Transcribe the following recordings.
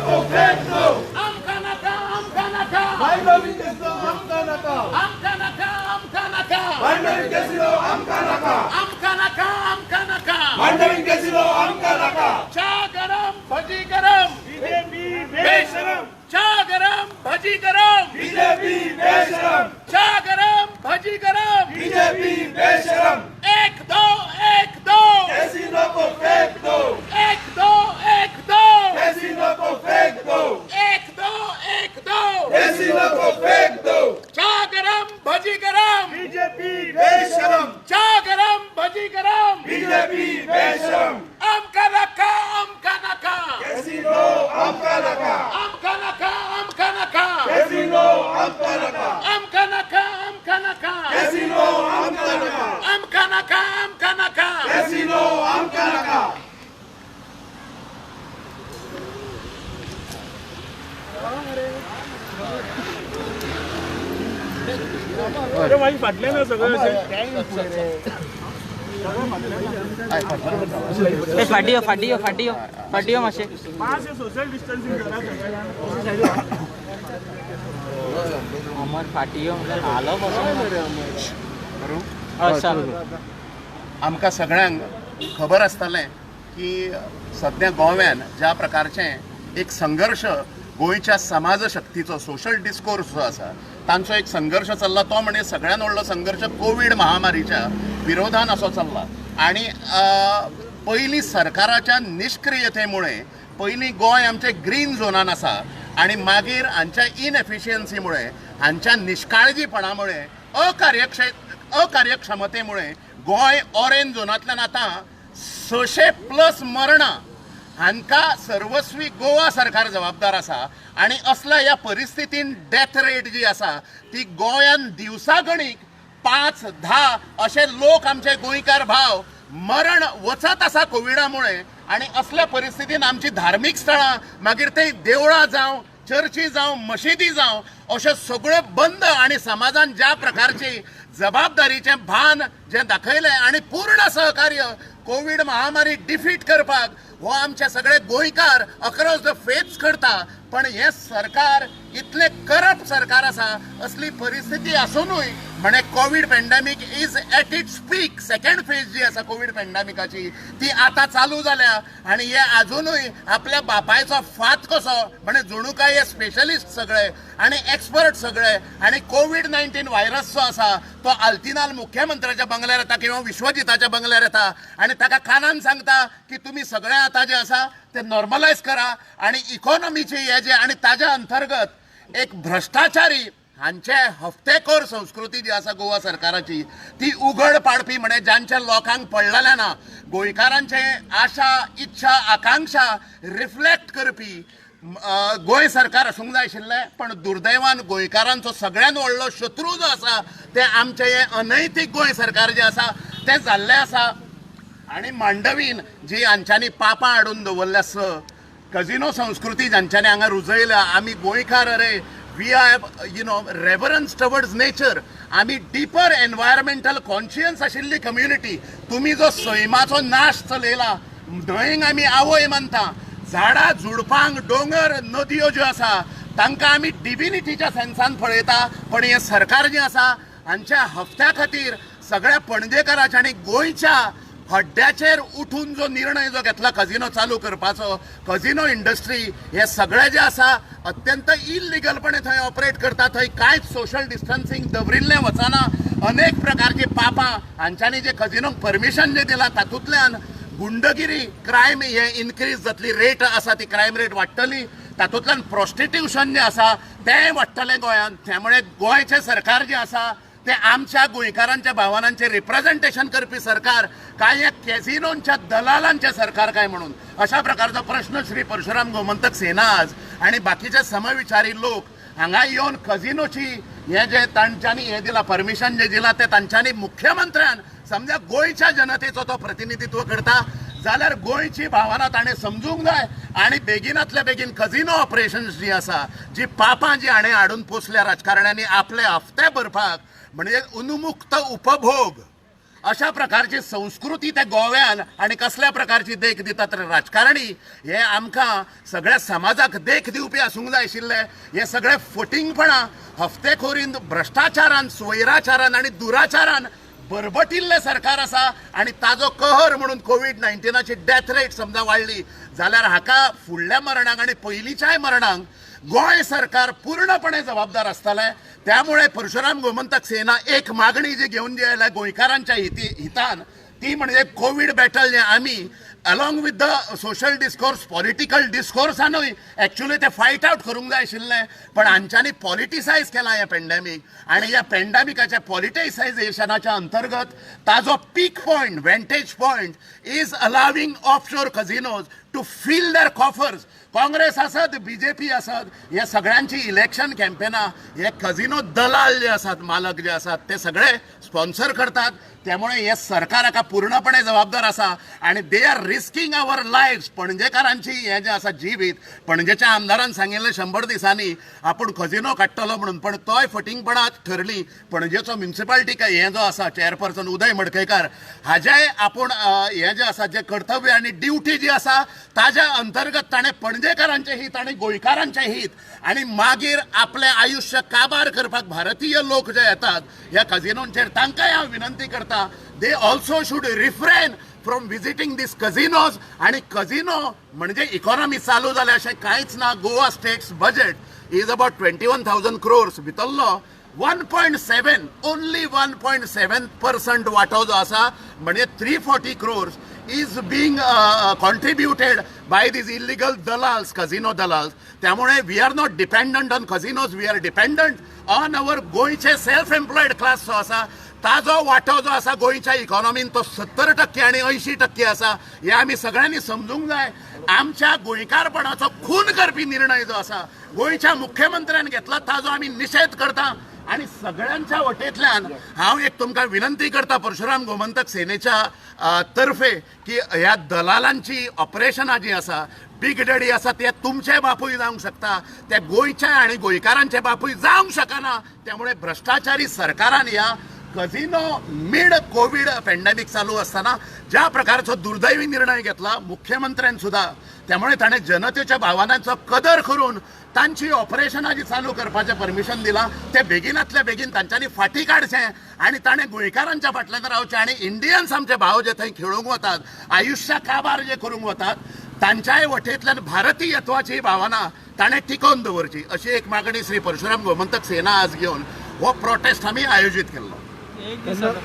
को फेंक दो. आमकां नाका, आमकां नाका. मांडवी कॅसिनो आमकां नाका. आमकां नाका, आमकां नाका. मांडवी कॅसिनो आमकां नाका. आमकां नाका, आमकां नाका. मांडवी कॅसिनो आमकां नाका. चा गरम, भजी गरम. बीजेपी बेशरम. चा गरम, भजी गरम. बीजेपी बेशरम. चा गरम, भजी गरम. बीजेपी बेशरम. एक दो, एक दो. कैसीनो को फेंक दो. एक दो, एक दो. कैसीनो को फेंक दो. एक दो, एक दो. कैसीनो को फेंक दो. चा गरम, भजी गरम. बीजेपी बेशरम. चा गरम, भजी गरम. बीजेपी बेशरम. आमकां नाका, आमकां नाका. कैसीनो आमकां नाका. आमकां नाका, आमकां नाका. कैसीनो आमकां नाका. आमकां नाका, आमकां नाका. कैसीनो आमकां नाका. आमकां नाका, आमकां नाका. कैसीनो आमकां नाका. अरे मागीर फाटल्यान सगळें अशें. ए, फाटी यो, फाटी यो, फाटी यो, फाटी यो मातशें. मातशें सोशल डिस्टन्सिंग करा सगळ्यांनी. अमर, फाटी यो म्हणल्यार हालो बसून. हय, चालू. आमकां सगळ्यांक खबर आसतलें की सद्या गोव्यान ज्या प्रकारचें एक संघर्श गोंयच्या समाजशक्तीचो सोशल डिस्कोर्स जो आसा तांचो एक संघर्श चल्ला, तो म्हणजे सगळ्यान व्हडलो संघर्श कोवीड महामारीच्या विरोधान असो चल्ला. आनी पयलीं सरकाराच्या निश्क्रियतेमुळे पयलीं गोंय आमचें ग्रीन झोनान आसा आनी मागीर हांच्या इनएफिशियन्सीमुळे, हांच्या निश्काळजीपणामुळे, अकार्यक्षमतेमुळे गोंय ऑरेंज झोनांतल्यान आतां 600+ मरणां हांकां सर्वस्वी गोवा सरकार जबाबदार आसा. आनी असल्या ह्या परिस्थितीन डेथ रेट जी आसा ती गोंयान दिवसागणीक 5-10 अशे लोक आमचे गोंयकार भाव मरण वचत आसा कोविडामुळे. आनी असल्या परिस्थितीन आमची धार्मीक स्थळां, मागीर ते देवळां जावं, चर्ची जावं, मशिदी जावं, अशें सगळें बंद. आनी समाजान ज्या प्रकारची जबाबदारीचें भान जें दाखयलें आनी पूर्ण सहकार्य कोवीड महामारी डिफीट करपाक हो आमचे सगळे गोंयकार अक्रॉस the faiths करता. पण हें सरकार इतलें करप्ट सरकार आसा, असली परिस्थिती आसुनूय म्हणे Covid pandemic is at its peak. Second phase जी आसा कोवीड पेंडेमिकाची ती आतां चालू जाल्या आनी हे आजुनूय आपल्या बापायचो फात कसो म्हणे जणू काय हे स्पेशलिस्ट सगळे आनी एक्सपर्ट सगळे. आनी कोवीड-19 व्हायरस जो आसा तो आल्तिनाल मुख्यमंत्र्याच्या बंगल्यार येता किंवा विश्वजिताच्या बंगल्यार येता आनी ताका कानान सांगता की तुमी सगळे आतां जे आसा ते नॉर्मलायज करा आनी इकॉनॉमीची हे जे. आनी ताज्या अंतर्गत एक भ्रश्टाचारी हांचे हफ्तेखोर संस्कृती जी आसा गोवा सरकाराची ती उघड पाडपी म्हणे जांच्या लोकांक पडलेलें ना, गोंयकारांचे आशा, इच्छा, आकांक्षा रिफ्लेक्ट करपी गोंय सरकार आसूंक जाय आशिल्लें. पण दुर्दैवान गोंयकारांचो सगळ्यान व्हडलो शत्रू जो आसा ते आमचें हें अनैतीक गोंय सरकार जें आसा तें जाल्लें आसा. आनी मांडवीन जी हांच्यांनी पापां हाडून दवरल्या, स कजिनो संस्कृती जांच्यांनी हांगा रुजयल्या, आमी गोंयकार अरे we have reverence towards nature, आमी डिपर एनवायरमेंटल कॉन्शियन्स आशिल्ली कम्युनिटी. तुमी जो सैमाचो नाश चलयला, न्हंयेक आमी आवय मानता, झाडां झुडपांक, दोंगर, नदयो ज्यो आसा तांकां आमी डिविनिटीच्या सेन्सान पळयता. पण हें सरकार जें आसा हांच्या हफ्त्या खातीर सगळ्या पणजेकाराच्या आनी गोंयच्या हड्ड्याचेर उठून जो निर्णय जो घेतला कजिनो चालू करपाचो, कजिनो इंडस्ट्री हे सगळे जे आसा अत्यंत इलिगलपणे थंय ऑपरेट करता, थंय कांयच सोशल डिस्टन्सिंग दवरिल्लें वचना, अनेक प्रकारची पापां हांच्यांनी जे कजिनोक परमिशन जे दिलां तातूंतल्यान गुंडगिरी, क्रायम हे इनक्रीज जातली, रेट आसा ती क्रायम रेट वाडटली, तातूंतल्यान प्रोस्टिट्युशन जें आसा तेंय वाडटलें गोंयांत. त्यामुळे गोंयचें सरकार जें आसा ते आमच्या गोंयकारांच्या भावनांचें रिप्रेझेंटेशन करपी सरकार काय हे कॅझिनोंच्या दलालांचें सरकार काय म्हणून अशा प्रकारचो प्रश्न श्री परशुराम गोमंतक सेना आज आनी बाकीचे समविचारी लोक हांगा येवन कझिनोची हे जे तांच्यांनी हें दिलां परमिशन जें दिलां तें तांच्यांनी मुख्यमंत्र्यान समजा गोंयच्या जनतेचो तो प्रतिनिधित्व करता जाल्यार गोंयची भावना ताणें समजूंक जाय आनी बेगिनातल्या बेगीन कझिनो ऑपरेशन्स जी आसा, जी पापां जी हाणें हाडून पोसल्या राजकारण्यांनी आपले हफ्ते भरपाक, म्हणजे उन्मुक्त उपभोग अशा प्रकारची संस्कृती त्या गोव्यान आनी कसल्या प्रकारची देख दितात राजकारणी हे आमकां सगळ्या समाजाक देख दिवपी आसूंक जाय आशिल्ले. हे सगळे फटींगपणां हफ्तेखोरीन, भ्रश्टाचारान, स्वैराचारान आनी दुराचारान बरबटिल्लें सरकार आसा आनी ताजो कहर म्हणून कोवीड-19ची डेथ रेट समजा वाडली जाल्यार हाका फुडल्या मरणांक आनी पयलींच्याय मरणांक गोंय सरकार पूर्णपणे जबाबदार आसतलें. त्यामुळे परशुराम गोमंतक सेना एक मागणी जी घेवन जी आयल्या गोंयकारांच्या हितान ती म्हणजे कोवीड बॅटल जे आमी along with the social discourse, political डिस्कोर्सानूय actually ते फायट आवट करूंक जाय आशिल्लें, पण हांच्यांनी पॉलिटिसायज केलां हें पेंडेमीक आनी ह्या पेंडेमिकाच्या पॉलिटिसायजेशनाच्या अंतर्गत ताजो peak point, vantage point is allowing offshore casinos to fill their coffers. Congress आसत, बीजेपी आसत, हे सगळ्यांची इलेक्शन कॅम्पेनां हे कझिनो दलाल जे आसात, मालक जे आसात ते सगळे स्पॉन्सर करतात. त्यामुळे हे सरकार हाका पूर्णपणे जबाबदार आसा आनी they are risking our lives. पणजेकारांची हें जें आसा जिवीत, पणजेच्या आमदारान सांगिल्लें 100 दिसांनी आपूण खजिनो काडटलो म्हणून, पण तोय फटींगपणात ठरली. पणजेचो म्युनिसिपालिटी हें जो आसा चेअरपर्सन उदय मडकयकार हाजेय आपूण हें जें आसा जें कर्तव्य आनी ड्युटी जी आसा ताज्या अंतर्गत ताणें पणजेकारांचें हित आनी गोंयकारांचें हित आनी मागीर आपलें आयुश्य काबार करपाक भारतीय लोक जे येतात ह्या कझिनोंचेर तांकांय हांव विनंती करता, they also should refrain from visiting these casinos. आनी कझिनो म्हणजे इकॉनॉमी चालू जाल्या अशें कांयच ना. Goa state's budget is about 21,000 crores, भितरलो 1.7, only 1.7% वांटो जो आसा म्हणजे 340 crores is being contributed by these illegal dalals, casino dalals. त्यामुळे we are not dependent on casinos, we are dependent on our गोंयचे सेल्फ एम्प्लॉयड क्लास जो आसा ताजो वांटो जो आसा गोंयच्या इकॉनॉमीन तो 70% आनी 80% आसा. हें आमी सगळ्यांनी समजूंक जाय. आमच्या गोंयकारपणाचो खून करपी निर्णय जो आसा गोंयच्या मुख्यमंत्र्यान घेतला ताजो आमी निशेध करता. आनी सगळ्यांच्या वटेंतल्यान हांव एक तुमकां विनंती करता परशुराम गोमंतक सेनेच्या तर्फे की ह्या दलालांची ऑपरेशनां जीं आसा, बिग डॅडी आसा ते तुमचे बापूय जावंक शकता, ते गोंयचे आनी गोंयकारांचे बापूय जावंक शकना. त्यामुळे भ्रश्टाचारी सरकारान ह्या कझिनो मिड कोवीड पेंडेमीक चालू आसतना ज्या प्रकारचो दुर्दैवी निर्णय घेतला मुख्यमंत्र्यान सुद्दां, त्यामुळे ताणें जनतेच्या भावनांचो कदर करून तांची ऑपरेशनां जी चालू करपाचें परमिशन दिलां तें बेगिनांतल्या बेगीन तांच्यांनी फाटीं काडचें आनी ताणें गोंयकारांच्या फाटल्यान रावचें. आनी इंडियन्स आमचे भाव जे थंय खेळूंक वतात, आयुश्या काबार जे करूंक वतात तांच्याय वटेंतल्यान भारतीयत्वाची भावना ताणें टिकोवन दवरची अशी एक मागणी श्री परशुराम गोमंतक सेना आज घेवन हो प्रोटेस्ट आमी आयोजीत केल्लो. एक दिसाचो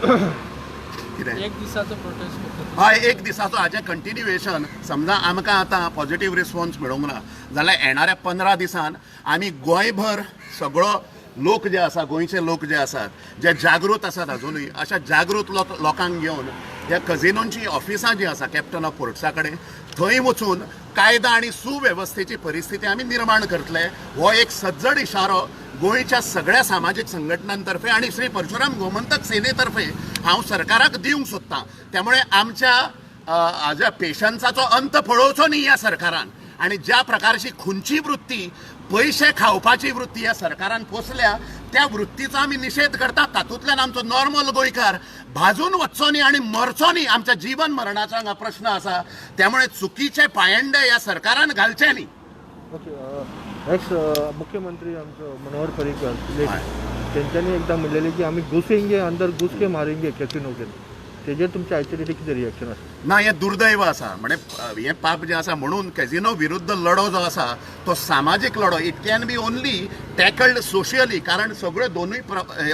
प्रोटेस्ट, हय, एक दिसाचो. हाजें कंटिन्युएशन समजा आमकां आतां पॉझिटीव रिस्पॉन्स मेळूंक ना जाल्यार येणाऱ्या 15 दिसान आमी गोंयभर सगळो लोक जे आसा, गोंयचे लोक जे आसात, जे जागृत आसात अजुनूय, अशा जागृत लोकांक घेवन ह्या कझिनोंची ऑफिसां जीं आसा कॅप्टन ऑफ पोर्ट्सा कडेन थंय वचून कायदा आनी सुवेवस्थेची परिस्थिती आमी निर्माण करतले. हो एक सज्जड इशारो गोंयच्या सगळ्या सामाजीक संघटनांतर्फे आनी श्री परशुराम गोमंतक सेनेतर्फे हांव सरकाराक दिवंक सोदतां. त्यामुळे आमच्या हाज्या पेशन्साचो अंत पळोवचो न्ही ह्या सरकारान आनी ज्या प्रकारची खुंची वृत्ती, पयशे खावपाची वृत्ती ह्या सरकारान पोसल्या त्या वृत्तीचो आमी निशेध करता. तातूंतल्यान आमचो नॉर्मल गोंयकार भाजून वचचो न्ही आनी मरचो न्ही, आमच्या जीवन मरणाचो हांगा प्रश्न आसा. त्यामुळे चुकीचे पायंडे ह्या सरकारान घालचे न्ही. ओके, एक्स मुख्यमंत्री आमचो मनोहर पर्रीकर तेंच्यांनी एकदा म्हणलेले की आमी घुसेंगे, अंदर घुस के मारेंगे कॅसिनो के, तेजेर तुमच्या आयचेर कितें रिएक्शन आसा? ना, हें दुर्दैव आसा. म्हणजे हें पाप जें आसा म्हणून कॅझिनो विरुद्ध लढो जो आसा तो सामाजीक लढो, it can be only tackled socially. कारण सगळ्यो दोनूय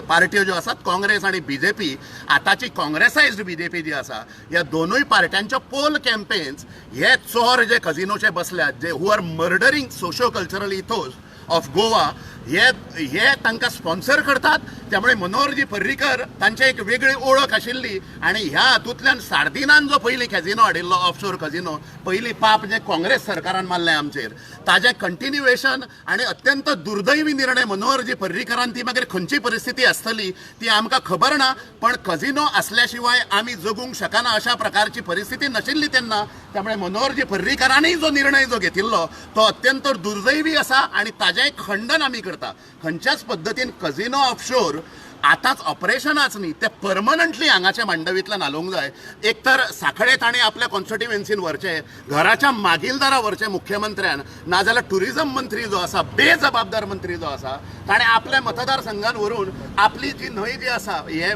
पार्ट्यो ज्यो आसात, काँग्रेस आनी बीजेपी, आतांची काँग्रेसायज्ड बीजेपी जी आसा, ह्या दोनूय पार्ट्यांच्यो पोल कॅम्पेन्स हे चोर जे कझिनोचे बसल्यात, जे who are murdering socio cultural ethos of Goa, हे तांकां स्पॉन्सर करतात. त्यामुळे मनोहरजी पर्रीकर तांची एक वेगळी ओळख आशिल्ली आनी ह्या हातूंतल्यान सार्दिनान जो पयलीं कॅझिनो हाडिल्लो, ऑफशोर कझिनो, पयलीं पाप जें काँग्रेस सरकारान मारलें आमचेर ताजें कंटिन्युएशन आनी अत्यंत दुर्दैवी निर्णय मनोहरजी पर्रीकरान, ती मागीर खंयची परिस्थिती आसतली ती आमकां खबर ना, पण कझिनो आसल्या शिवाय आमी जगूंक शकना अशा प्रकारची परिस्थिती नाशिल्ली तेन्ना. त्यामुळे मनोहरजी पर्रीकरांनी जो निर्णय जो घेतिल्लो तो अत्यंत दुर्दैवी आसा आनी ताजें खंडन आमी करता. खंयच्याच पद्दतीन कझिनो ऑफशोर आतांच ऑपरेशनाच न्ही, ते परमनंटली हांगाच्या मांडवींतल्यान हालोवंक जाय. एक तर साखळे ताणें आपल्या कॉन्स्टिट्युएन्सीन व्हरचें, घराच्या मागीलदारा व्हरचें मुख्यमंत्र्यान, नाजाल्यार टुरिझम मंत्री जो आसा, बेजबाबदार मंत्री जो आसा, ताणें आपल्या मतदारसंघान व्हरून आपली जी न्हंय जी आसा, हे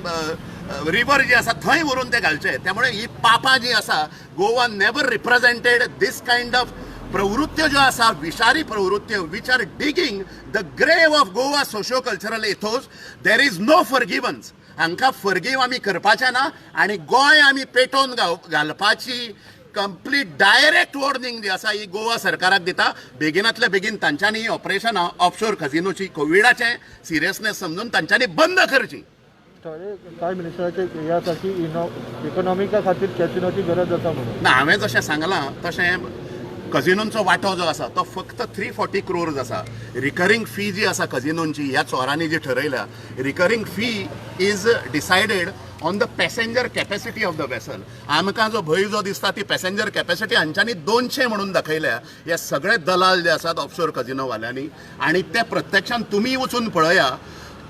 रिवर जी आसा थंय व्हरून ते घालचे. त्यामुळे ही पापां जी आसा, Goa never represented this kind of प्रवृत्त्यो ज्यो आसा, विशारी प्रवृत्त्यो which are digging the grave of Goa socio cultural ethos. There is no forgiveness. हांकां फॉरगीव आमी करपाचें ना आनी गोंय आमी पेटोवन घालपाची कंप्लीट डायरेक्ट वॉर्निंग जी आसा ही गोवा सरकाराक दिता. बेगिनातल्या बेगीन तांच्यांनी ही ऑपरेशनां ऑफशोर कझिनोची कोविडाचें सिरियसनेस समजून तांच्यांनी बंद करची. कांय मिनिस्टराचे हे आसा की इकॉनॉमिका खातीर कॅसिनोची गरज आसा म्हणून. ना, हांवें जशें सांगलां तशें कझिनोंचो वांटो जो आसा तो फक्त 340 क्रोर्स आसा. रिकरींग फी जी आसा कझिनोंची, ह्या चोरांनी जी ठरयल्या, recurring fee is decided on the passenger capacity of the vessel. आमकां जो भंय जो दिसता ती पॅसेंजर कॅपॅसिटी हांच्यांनी 200 म्हणून दाखयल्या हे सगळे दलाल जे आसात ऑफशोर कझिनोवाल्यांनी. आनी ते प्रत्यक्षान तुमी वचून पळया,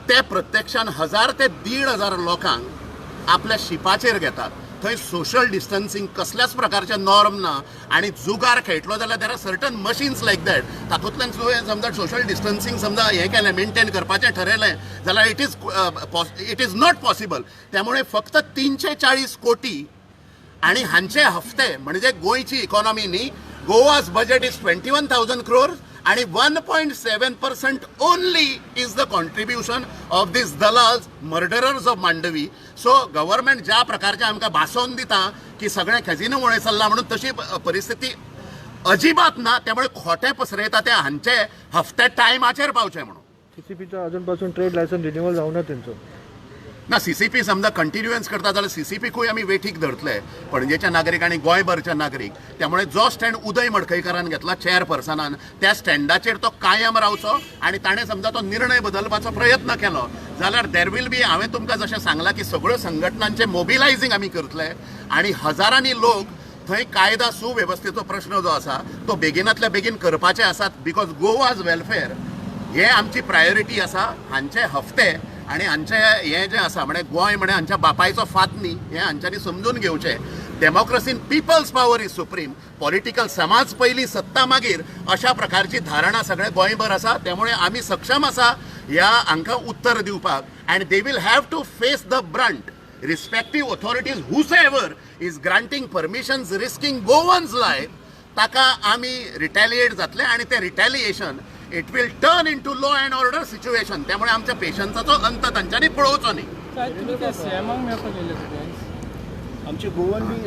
ते प्रत्यक्षान 1000 ते 1500 लोकांक आपल्या शिपाचेर घेतात. थंय सोशल डिस्टन्सिंग कसल्याच प्रकारचें नॉर्म ना आनी जुगार खेळटलो जाल्यार there are certain machines like that. तातूंतल्यान तुवें समजा सोशल डिस्टन्सिंग समजा हें केलें, मेनटेन करपाचें ठरयलें जाल्यार it is not possible. त्यामुळे फक्त 340 कोटी आनी हांचे हफ्ते म्हणजे गोंयची इकॉनॉमी न्ही, Goa's budget is 21,000 crore आणि 1.7% only is the contribution of these dalals, murderers of Mandovi. So government ज्या प्रकारचे आमकां भासोवन दिता की सगळें कॅझिनो मुळे चल्लां म्हणून, तशी परिस्थिती अजिबात ना. त्यामुळे खोटें पसरयता ते हांचे हफ्ते टायमाचेर पावचे म्हणून. सीसीपीचो अजून पासून ट्रेड लायसन्स रिन्युअल जावना तेंचो. ना, सीसीपी समजा कंटिन्युअन्स करता जाल्यार सीसीपीकूय आमी वेठीक धरतले, पणजेचे नागरीक आनी गोंयभरचे नागरीक. त्यामुळे जो स्टँड उदय मडकयकारान घेतला चेअरपर्सनान, त्या स्टँडाचेर तो कायम रावचो आनी ताणें समजा तो निर्णय बदलपाचो प्रयत्न केलो जाल्यार there will be, हांवें तुमकां जशें सांगलां की सगळ्यो संघटनांचें मोबिलायझींग आमी करतले आनी हजारांनी लोक थंय कायदा सुवेवस्थेचो प्रश्न जो आसा तो बेगिनातल्या बेगीन करपाचे आसात. Because Goa's welfare हे आमची प्रायोरिटी आसा. हांचे हफ्ते आनी हांचे हें जें आसा म्हणजे गोंय म्हणजे हांच्या बापायचो फात न्ही, हें हांच्यांनी समजून घेवचें. डेमोक्रसीन people's power is supreme. Political समाज पयली, सत्ता मागीर, अशा प्रकारची धारणा सगळे गोंयभर आसा. त्यामुळे आमी सक्षम आसा ह्या हांकां उत्तर दिवपाक and they will have to face the brunt. Respective authorities whosoever is granting permissions risking Goans life, ताका आमी रिटेलिएट जातले आनी तें retaliation it will turn into law and order situation. त्यामुळे आमच्या पेशन्साचो अंत तांच्यांनी पळोवचो न्ही. आमचे गोवन बी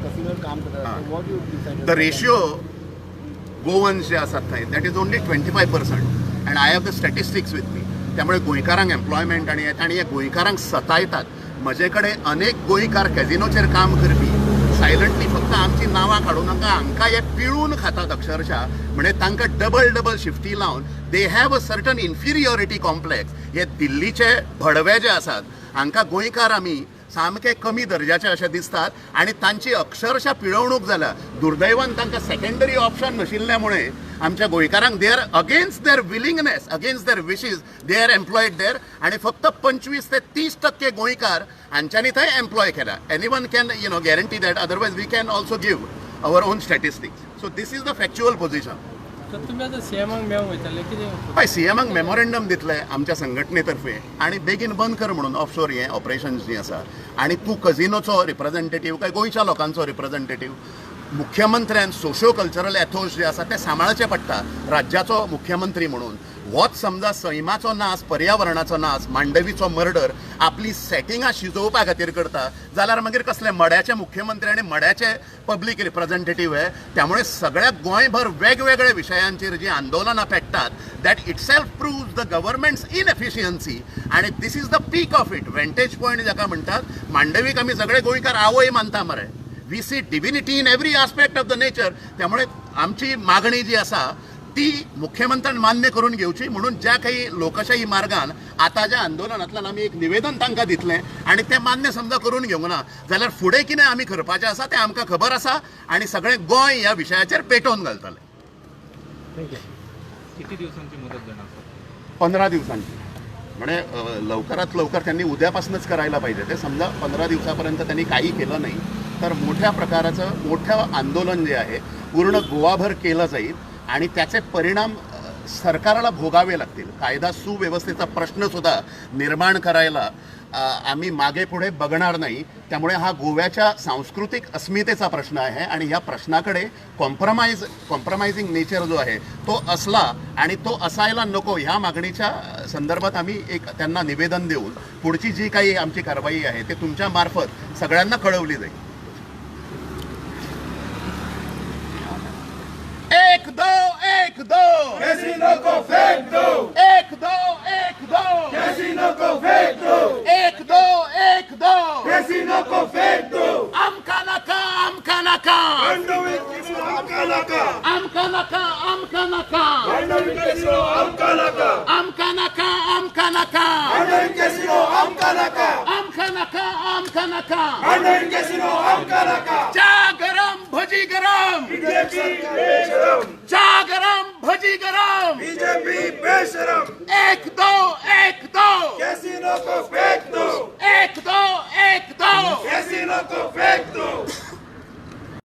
कसिनोर काम करतात, what you decide? The ratio Goans जे आसात थंय that is only 25% and I have the statistics with me. त्यामुळे गोंयकारांक एम्प्लॉयमेंट आनी आनी हे गोंयकारांक सतायतात. म्हजे कडेन अनेक गोंयकार कॅझिनोचेर काम करपी सायलंटली फक्त आमची नांवां काडूं नाका, हांकां हे पिळून खातात अक्षरशः. म्हणजे तांकां डबल डबल शिफ्टी लावन they have a certain inferiority complex. हे दिल्लीचे भडवे जे आसात हांकां गोंयकार आमी सामके कमी दर्जाचे अशे दिसतात आनी तांची अक्षरशः पिळवणूक जाल्या. दुर्दैवान तांकां सेकंडरी ऑप्शन नाशिल्ल्या मुळे आमच्या गोंयकारांक they are against their willingness, against their wishes they are employed there. आनी फक्त 25 ते 30% गोंयकार हांच्यांनी थंय एम्प्लॉय केला. Anyone can you know guarantee that, otherwise we can also give our own statistics. So this is the factual position. तुमी आतां सीएमाक मेळोंक वयताले कितें? हय, सीएमाक मेमोरेंडम दितले आमच्या संघटनेतर्फे आनी बेगीन बंद कर म्हणून ऑफशोर हें ऑपरेशन्स जीं आसा. आनी तूं कझिनोचो रिप्रेझेंटेटीव काय गोंयच्या लोकांचो रिप्रेझेंटेटीव, मुख्यमंत्र्यान सोशो कल्चरल एथोस जे आसा ते सांबाळचे पडटा राज्याचो मुख्यमंत्री म्हणून. होच समजा सैमाचो नाश, पर्यावरणाचो नाश, मांडवीचो मर्डर आपली सेटिंगां शिजोवपा खातीर करता जाल्यार मागीर कसले मड्याचे मुख्यमंत्री आनी मड्याचे पब्लीक रिप्रेझेंटेटीव हे. त्यामुळे सगळ्या गोंयभर वेगवेगळ्या विशयांचेर जी आंदोलनां पेट्टात that itself proves the government's inefficiency आनी this is the peak of it. Vantage point जाका म्हणटात, मांडवीक आमी सगळे गोंयकार आवय मानता मरे. We see divinity in every aspect of the nature. त्यामुळे आमची मागणी जी आसा ती मुख्यमंत्र्यान मान्य करून घेवची म्हणून ज्या काही लोकशाही मार्गान आतां ज्या आंदोलनांतल्यान आमी एक निवेदन तांकां दितलें आनी तें मान्य समजा करून घेवंक ना जाल्यार फुडें कितें आमी करपाचें आसा तें आमकां खबर आसा आनी सगळें गोंय ह्या विशयाचेर पेटोवन घालतलें. Thank you. किती दिवसांची मुदत देणार? 15 दिवसांची. म्हणजे लवकरात लवकर त्यांनी उद्यापासूनच करायला पाहिजे ते. समजा 15 दिवसापर्यंत त्यांनी काही केलं नाही तर मोठ्या प्रकाराचं मोठं आंदोलन जे आहे पूर्ण गोवाभर केलं जाईल आणि त्याचे परिणाम सरकारला भोगावे लागतील. कायदा सुव्यवस्थेचा प्रश्नसुद्धा निर्माण करायला आम्ही मागे पुढे बघणार नाही. त्यामुळे हा गोव्याच्या सांस्कृतिक अस्मितेचा प्रश्न आहे आणि ह्या प्रश्नाकडे कॉम्प्रमायझिंग नेचर जो आहे तो असला आणि तो असायला नको ह्या मागणीच्या संदर्भात आम्ही एक त्यांना निवेदन देऊन पुढची जी काही आमची कारवाई आहे ते तुमच्यामार्फत सगळ्यांना कळवली जाईल. 1 2 1 2 कैसीनो को फेंक दो. 1 2 1 2 कैसीनो को फेंक दो. 1 2 1 2 कैसीनो को फेंक दो. आमकां नाका, आमकां नाका, मांडवी कैसीनो आमकां नाका. आमकां नाका, आमकां नाका, मांडवी कैसीनो आमकां नाका. आमकां नाका, आमकां नाका, मांडवी कैसीनो आमकां नाका. आमकां नाका, आमकां नाका. मांडवी कैसीनो आमकां नाका. चा गरम भजी गरम, बीजेपी बेशरम. चा गरम भजी गरम. बीजेपी बेशरम. 1 2 1 2 कैसीनो को फेंक दो. 1 2 1 2 कैसीनो को फेंक